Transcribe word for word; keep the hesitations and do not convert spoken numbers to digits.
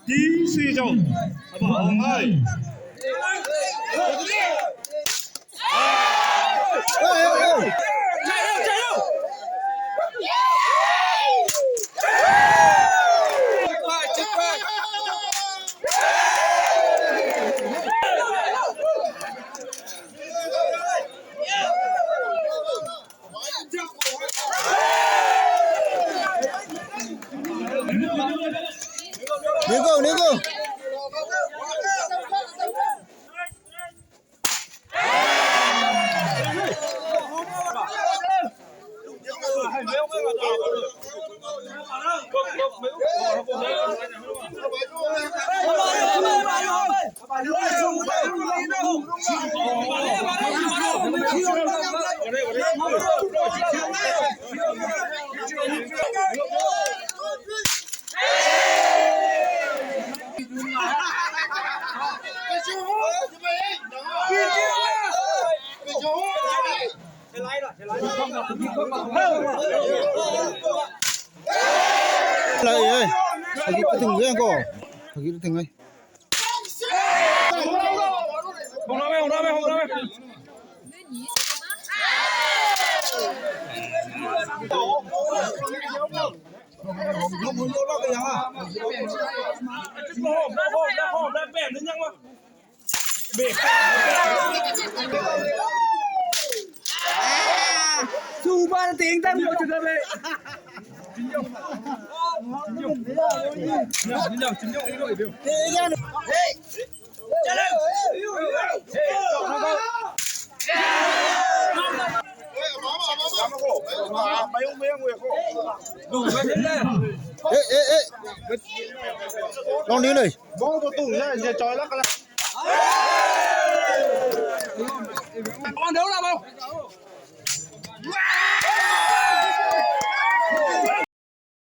Chính sự chọn. Hả, bảo Hồng ơi. Nico, Nico. Lại ơi. Phải kỹ tính ghê cô. Phải kỹ tính ấy. Su ba tiếng Tây một chữ đây. Ê, ê, ê. Con đi này. Con đấu nào không?